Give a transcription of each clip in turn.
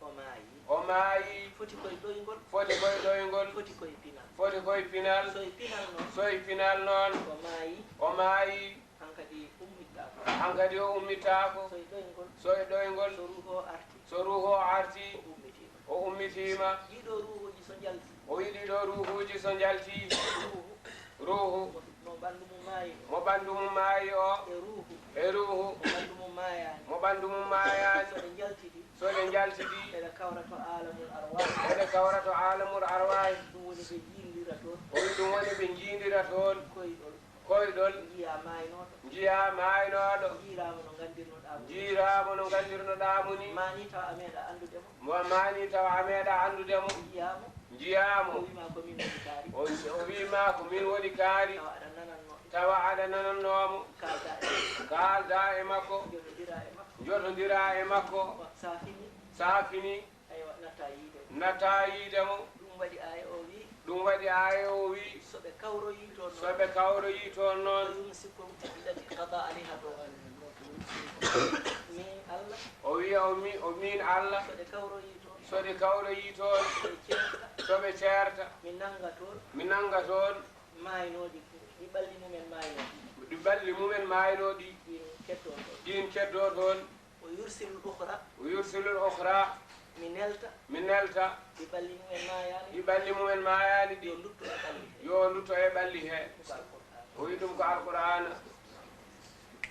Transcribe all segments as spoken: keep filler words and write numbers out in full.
O maayi. O maayi. Foti koye ɗoyngol. Foti koye ɗoyngol. Foti koye pinal. Foti koye pinal. So e pinal noon. So e pinal noon. O maayi. O maayi. Hankadi ummittaako. Hankadi o ummittaako. So e ɗoyngol. So e ɗoyngol. So ruuhu o arti. So ruuhu o arti. O ummitiima. O ummitiima. Ɗiɗo ruuhuuji so njalti. O wi'i ɗiɗo ruuhuuji so njalti. Ruuhu. Ruuhu. Mo ɓanndu mum maayi o. Mo ɓanndu mum maayi o. E ruuhu. E ruuhu. Mo ɓanndu mum maayaani. Mo ɓanndu mum maayaani. So ɓe njaltidi. So ɓe njaltidi. Eɓe kawra to aalamul arwaahi. Eɓe kawra to aalamul arwaahi. Ɗum woni ɓe njiindira toon. O wi'i ɗum woni ɓe njiindira toon. Koyɗol. Koyɗol. Njiyaa maaynooɗo. Njiyaa maaynooɗo. Njiiraama no nganndirnoɗaa mo. Njiiraama no nganndirnoɗaa mo ni. Maa ni tawa a meeɗaa anndude mo. Mo maa ni tawa a meeɗaa anndude mo. Njiyaa mo. Njiyaa mo. O wii ma ko min woni kaari. O, o wii ma ko min woni kaari. Tawa aɗa nanannoo. Tawa aɗa nanannoo mo. Kaaldaa e makko. Kaaldaa e makko. Jotondira e makko. Jotondira e makko. Sa fini. Sa fini. Aywa, natta yiide mo. Natta yiide mo. Ɗum waɗi aaya o wii. Ɗum waɗi aaya o wii. So ɓe kawroyii toon noon. So ɓe kawroyii toon noon. Yumsiku allati qada alayha. Min Allah. O wiya o mi-, o min Allah. So ɓe kawroyii toon. So ɓe kawroyii toon. So ɓe ceerta. So ɓe ceerta. Mi nannga toon. Mi nannga toon. Maaynooɗi, ɗi ɓalli mumen maaynoo. Ɗi ɓalli mumen maaynooɗi. Ɗin keddoo toon. Ɗin keddoo toon. O yursilul ukhra. O yursilul ukhra. Mi nelta. Mi nelta. Ɗi ɓalli mumen maayaani. Ɗi ɓalli mumen maayaani ɗi. Yo ndutto e ɓalli he. Yo ndutto e ɓalli he. Ɗum ko Alqur'aana. O wi'i ɗum ko Alqur'aana.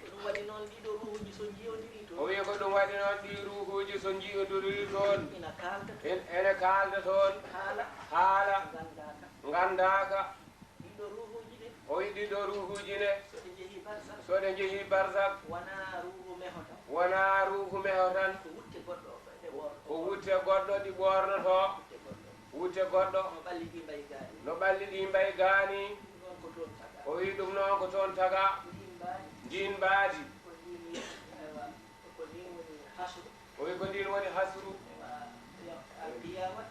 Ko ɗum waɗi noon ɗiɗo ruuhuuji so nji'ondirii toon. O wi'i ko ɗum waɗi noon ɗi ruuhuuji so nji'ondirii toon. Ina kaalda toon. En-, ene kaalda toon. Haala. Haala. Nganndaaka. Nganndaaka. Ɗiɗo ruuhuuji ɗe. O wi'i ɗiɗo ruuhuuji ne. So ɗe njehii barsak. So ɗe njehii barsak. Wonaa ruuhu meho tan. Wonaa ruuhu meho tan. Ko wutte goɗɗo ɓe ɓoornotoo. Ko wutte goɗɗo ɗi ɓoornotoo. Wutte goɗɗo. Wutte goɗɗo. No ɓalli ɗi mbayi gaani. No ɓalli ɗi mbayi gaani. Ɗum noon ko toon tagaa. O wi'i ɗum noon ko toon tagaa. Ndiin mbaadi. Ndiin mbaadi. Ko ndiin, aywa, ko ndiin woni hasru. O wi'i ko ndiin woni hasru. Aywa, al-qiyamah.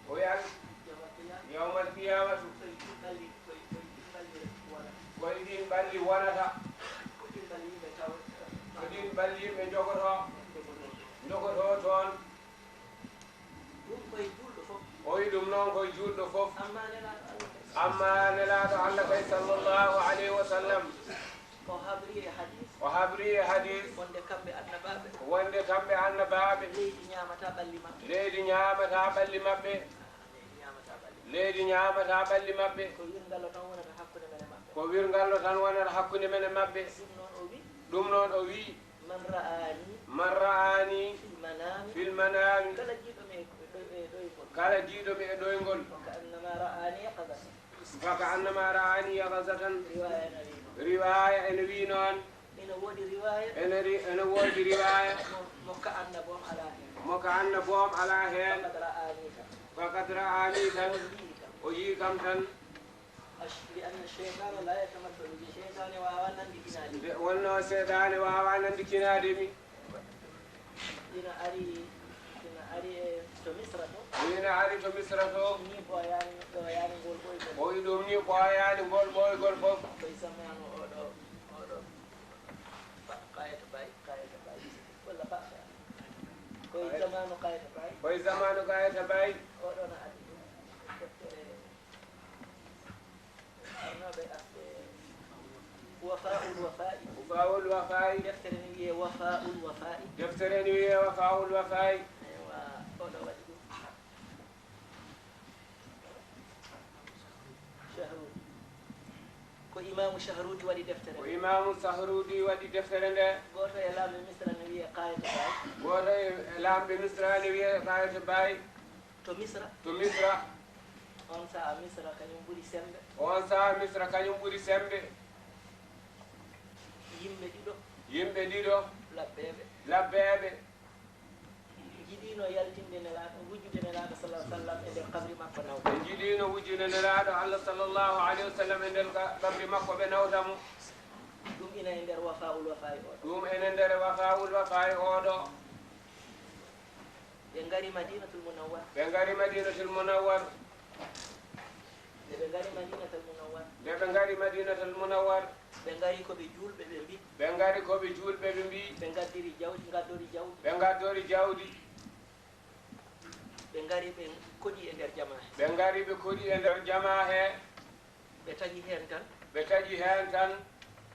O wi'i al-, yawmal qiyamah. Yawmal qiyamatu. Koye ɗiin ɓalli, koye, koye ɗiin ɓalli wonata. Koye ɗiin ɓalli wonata. Ko ɗiin ɓalli yimɓe taw-, ko ɗiin ɓalli yimɓe njogotoo. Njogotoo toon. Ɗum koye juulɗo fof. O wi'i ɗum noon koye juulɗo fof. Amma Nelaaɗo Allah kay. Amma Nelaaɗo Allah kay, sallallahu alayhi wa sallam. O habri e hadis. O habri e hadis. Wonde kamɓe annabaaɓe. Wonde kamɓe annabaaɓe. Leydi ñaamataa ɓalli maɓɓe. Leydi ñaamataa ɓalli maɓɓe. Leydi ñaamataa ɓalli. Leydi ñaamataa ɓalli maɓɓe. Ko wirngallo tan wonata hakkunde men e maɓɓe. Ko wirngallo tan wonata hakkunde men e maɓɓe. Ɗum noon o wi. Ɗum noon o wi. Man ra'ani. Man ra'ani. Fil manami. Fil manami. Kala jiiɗo mi e ɗoy-, e ɗoyngol. Kala jiiɗo mi e ɗoyngol. Wa ka annama ra'ani yaqazatan. Wa ka annama ra'ani yaqazatan. Riwaaya ene wi noon. Riwaaya ene wi noon. Ene woodi riwaaya. Ene ri-, ene woodi riwaaya. Mo, mo ka anna boom alaa heen. Mo ka anna boom alaa heen. Faqad ra'ani tan. Faqad ra'ani tan. O yii kam tan. O yii kam tan. Ash-, li anna shaytana la yatamathalu bi, shaytaane waawaa nanndikinaade. Nde wonnoo seytaane waawaa nanndikinaade mi. Ina ari, ina ari e to Misra to. Ina ari to Misra to. Ni ɓooyaani, ɓooyaani ngol ɓooygol. O wi'i ɗum ni ɓooyaani ngol ɓooygol fof. Koye zamaanu oɗo, oɗo Ba-, Kayata Baay, Kayata Baay. Walla Ba-, koye zamaanu Kayata Baay. Koye zamaanu Kayata Baay. Oɗo na addi ɗum. Deftere Arnooɓe asde Wafaa'ul Wafaa'i. Wafaa'ul Wafaa'i. Deftere ne wiyee Wafaa'ul Wafaa'i. Deftere ne wiyee Wafaa'ul Wafaa'i. Eywa, oɗo waɗi ɗum. Shahruudi. Ko Imaamu Shahruudi waɗi deftere nde. Ko Imaamu Shahruudi waɗi deftere nde. Gooto e laamɓe Misra ne wiyee Kayata Baay. Gooto e laamɓe Misra ne wiyee Kayata Baay. To Misra. To Misra. On sahaa Misra kañum ɓuri semmbe. On sahaa Misra kañum ɓuri semmbe. Yimɓe ɗiɗo. Yimɓe ɗiɗo. Labbeeɓe. Labbeeɓe. Njiɗiino yaltinde Nelaaɗo, wujjude Nelaaɗo sallallahu alaihi wasallam e nder qabri makko nawta. Ɓe njiɗiino wujjude Nelaaɗo Allah sallallahu alaihi wasallam e nder qa-, qabri makko ɓe nawta mo. Ɗum ina e nder Wafaa'ul Wafaa'i oɗo. Ɗum ene nder Wafaa'ul Wafaa'i oɗo. Ɓe ngari Madinatul Munawwar. Ɓe ngari Madinatul Munawwar. Nde ɓe ngari Madinatul Munawwar. Nde ɓe ngari Madinatul Munawwar. Ɓe ngari ko ɓe juulɓe, ɓe mbi. Ɓe ngari ko ɓe juulɓe, ɓe mbi. Ɓe ngaddiri jawdi, ngaddori jawdi. Ɓe ngaddori jawdi. Ɓe ngari, ɓe koɗi e nder jamaa he. Ɓe ngari, ɓe koɗi e nder jamaa he. Ɓe taƴi heen tan. Ɓe taƴi heen tan.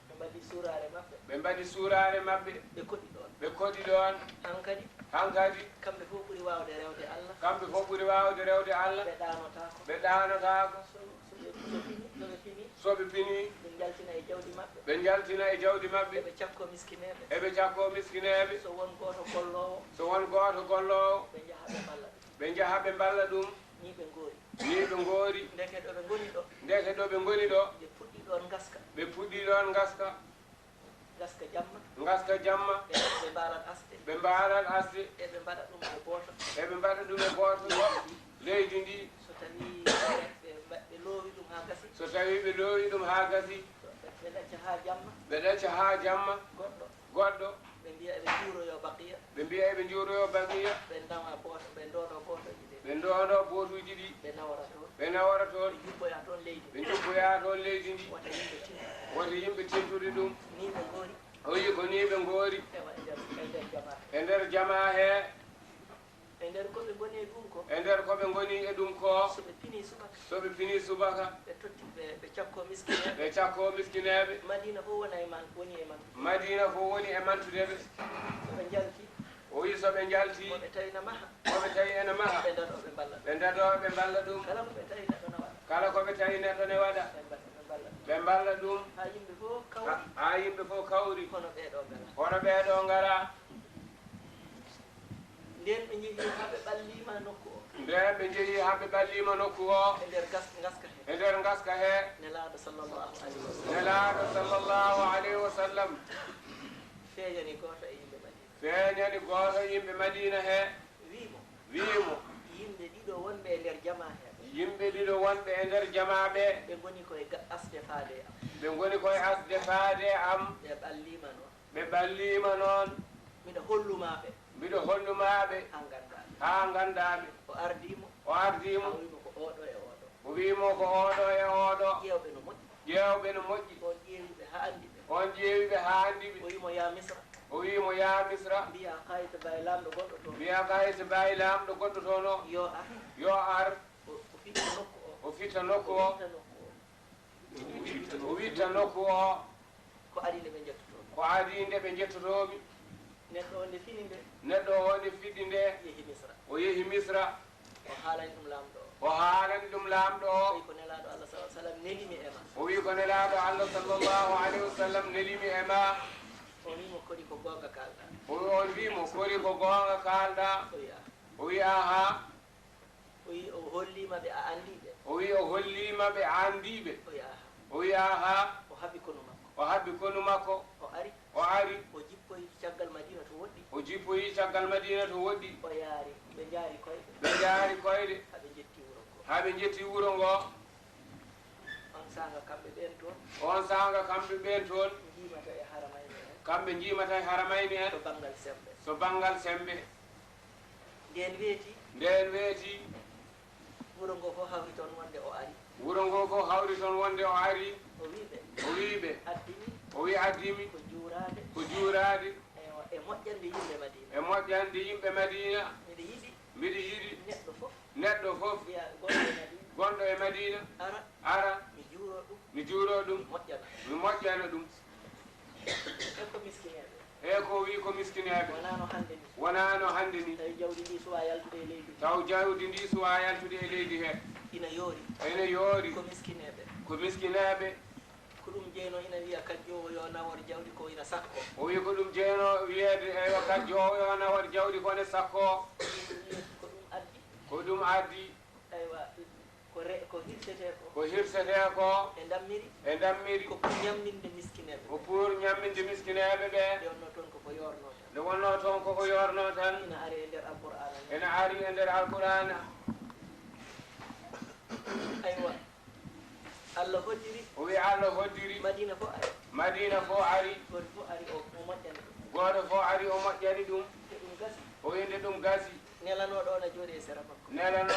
Ɓe mbaɗi suuraare maɓɓe. Ɓe mbaɗi suuraare maɓɓe. Ɓe koɗi ɗoon. Ɓe koɗi ɗoon. Hankadi. Hankadi. Kamɓe fof ɓuri waawde rewde Allah. Kamɓe fof ɓuri waawde rewde Allah. Ɓe ɗaanotaako. Ɓe ɗaanotaako. So, so ɓe, so fini, so ɓe fini. So ɓe fini. Ɓe njaltina e jawdi maɓɓe. Ɓe njaltina e jawdi maɓɓe. Eɓe cakkoo miskineeɓe. Eɓe cakkoo miskineeɓe. So won gooto golloowo. So won gooto golloowo. Ɓe njaha ɓe mballa ɗum. Ɓe njaha ɓe mballa ɗum. Nii ɓe ngoori. Nii ɓe ngoori. Ndeke ɗo ɓe ngoni ɗo. Ndeke ɗo ɓe ngoni ɗo. Ɓe puɗɗi ɗoon ngaska. Ɓe puɗɗi ɗoon ngaska. Ngaska jamma. Ngaska jamma. Ɓe, ɓe mbaalat asde. Ɓe mbaalat asde. Eɓe mbaɗa ɗum e booto. Eɓe mbaɗa ɗum e booto. Leydi ndi. So tawii ɓe, ɓe mba-, ɓe loowi ɗum haa gasi. So tawii ɓe loowi ɗum haa gasi. So ɓe, ɓe ɗacca haa jamma. Ɓe ɗacca haa jamma. Goɗɗo. Goɗɗo. Ɓe mbiya eɓe njuuroyoo Baqiya. Ɓe mbiya eɓe njuuroyoo Baqiya. Ɓe ndawa booto, ɓe ndoodo bootoji ɗi. Ɓe ndoodo bootuuji ɗi. Ɓe nawora toon. Ɓe nawora toon. Ɓe njubboya toon leydi. Ɓe njubboya toon leydi ndi. Wota yimɓe tintu. Wota yimɓe tintude ɗum. Nii ɓe ngoori. O wiyi ko nii ɓe ngoori. Ewa, e nder, e nder jamaa. E nder jamaa he. E nder ko ɓe ngoni e ɗum ko. E nder ko ɓe ngoni e ɗum ko. So ɓe fini subaka. So ɓe fini subaka. Ɓe totti, ɓe, ɓe cakkoo miskineeɓe. Ɓe cakkoo miskineeɓe. Madiina fof wona e man, woni e man. Madiina fof woni e mantude ɓe. So ɓe njalti. O wiyi so ɓe njalti. Mo ɓe tawi na maha. Mo ɓe tawi ene maha. Ɓe ndaɗoo, ɓe mballa. Ɓe ndaɗoo, ɓe mballa ɗum. Kala ko ɓe tawi neɗɗo na waɗa. Kala ko ɓe tawi neɗɗo ne waɗa. Ɓe mba-, ɓe mballa ɗum. Ɓe mballa ɗum. Haa yimɓe fof kawri. Ha, haa yimɓe fof kawri. Kono ɓee ɗoo ngaraa. Kono ɓee ɗoo ngaraa. Ndeen ɓe njehii haa ɓe ɓalliima nokku o. Ndeen ɓe njehii haa ɓe ɓalliima nokku o. E nder gas-, ngaska he. E nder ngaska he. Nelaaɗo sallallahu alayhi wa sallam. Nelaaɗo sallallahu alayhi wa sallam. Feeñani gooto e yimɓe Madiina. Feeñani gooto e yimɓe Madiina he. Wiyi mo. Wiyi mo. Yimɓe ɗiɗo wonɓe e nder jamaa he. Yimɓe ɗiɗo wonɓe e nder jamaa ɓe. Ɓe ngoni koye ga-, asde faade e am. Ɓe ngoni koye asde faade e am. Ɓe ɓalliima noon. Ɓe ɓalliima noon. Miɗo hollumaa ɓe. Miɗo hollumaa ɓe. Haa nganndaa ɓe. Haa nganndaa ɓe. O ardii mo. O ardii mo. O wiyi mo ko ooɗo e ooɗo. O wiyi mo ko ooɗo e ooɗo. Ƴeewɓe no moƴƴi. Ƴeewɓe no moƴƴi. On ƴeewi ɓe haa anndi ɓe. On ƴeewi ɓe haa anndi ɓe. O wiyi mo, "Yaa Misra." O wiyi mo, "Yaa Misra." Mbiyaa Kayis Baay Laamɗo goɗɗo toon. Mbiyaa Kayis Baay Laamɗo goɗɗo toon o. Yo ar. Yo ar. O, o fitta nokku o. O fitta nokku o. O witta nokku o. O witta nokku o. Ko adii nde ɓe njettotoo mi. Ko adii nde ɓe njettotoo mi. Neɗɗo o nde fini nde. Neɗɗo o nde fini nde. Yehi Misra. O yehi Misra. O haalani ɗum Laamɗo o. O haalani ɗum Laamɗo o. O wiyi ko Nelaaɗo Allah sallallahu alayhi wa sallam neli mi e ma. O wiyi ko Nelaaɗo Allah sallallahu alayhi wa sallam neli mi e ma. O wiyi mo, "Kori ko goonga kaalɗaa?" O, on wiyi mo, "Kori ko goonga kaalɗaa?" O wiyi, "Aa." O wiyi, "Ahaa." O wiyi o holliima ɓe a anndii ɓe. O wiyi o holliima ɓe a anndii ɓe. O wiyi, "Ahaa." O wiyi, "Ahaa." O haɓi konu makko. O haɓi konu makko. O ari. O ari. O jippoyi caggal Madiina to woɗɗi. O jippoyi caggal Madiina to woɗɗi. O yaari. Ɓe njaari koyɗe. Ɓe njaari koyɗe. Haa ɓe njetti wuro ngo. Haa ɓe njetti wuro ngo. On saanga kamɓe ɓeen toon. On saanga kamɓe ɓeen toon. Njiimata e haramayni en. Kamɓe njiimata e haramayni en. To banngal semmbe. To banngal semmbe. Ndeen weeti. Ndeen weeti. Wuro ngo fof hawri toon wonde o ari. Wuro ngo fof hawri toon wonde o ari. O wiyi ɓe. O wiyi ɓe. Addi mi. O wiyi addi mi. Ko juuraade. Ko juuraade. Eywa, e moƴƴande yimɓe Madiina. E moƴƴande yimɓe Madiina. Miɗo yiɗi. Miɗo yiɗi. Neɗɗo fof. Neɗɗo fof. Mbiya gonɗo e Madiina. Gonɗo e Madiina. Ara. Ara. Mi juuroo ɗum. Mi juuroo ɗum. Mi moƴƴana. Mi moƴƴana ɗum. E ko miskineeɓe. E ko o wiyi ko miskineeɓe. Wonaa no hannde ni. Wonaa no hannde ni. Tawi jawdi ndi suwaa yaltude e leydi. Taw jawdi ndi suwaa yaltude e leydi he. Ina yoori. Ina yoori. Ko miskineeɓe. Ko miskineeɓe. Ko ɗum jeynoo ina wiya kajjoowo yo nawor jawdi ko ina sakko. O wiyi ko ɗum jeynoo wiyeede, eywa, kajjoowo yo nawor jawdi ko ne sakko. Ko ɗum addi. Ko ɗum addi. Eywa, ko re-, ko hirsetee ko. Ko hirsetee ko. E ndammiri. E ndammiri. Ko pour ñamminde miskineeɓe. Ko pour ñamminde miskineeɓe ɓe. Nde wonnoo toon ko ko yoornoo tan. Nde wonnoo toon ko ko yoornoo tan. Ina ari e nder Alqur'aana. Ina ari e nder Alqur'aana. Aywa. Allah hoddiri. O wiyi Allah hoddiri. Madiina fof ari. Madiina fof ari. Gooto fof ari o, o moƴƴani ɗum. Gooto fof ari o moƴƴani ɗum. Nde ɗum gasi. O wiyi nde ɗum gasi. Nelanooɗo o na jooɗi e sera makko. Nelanoo-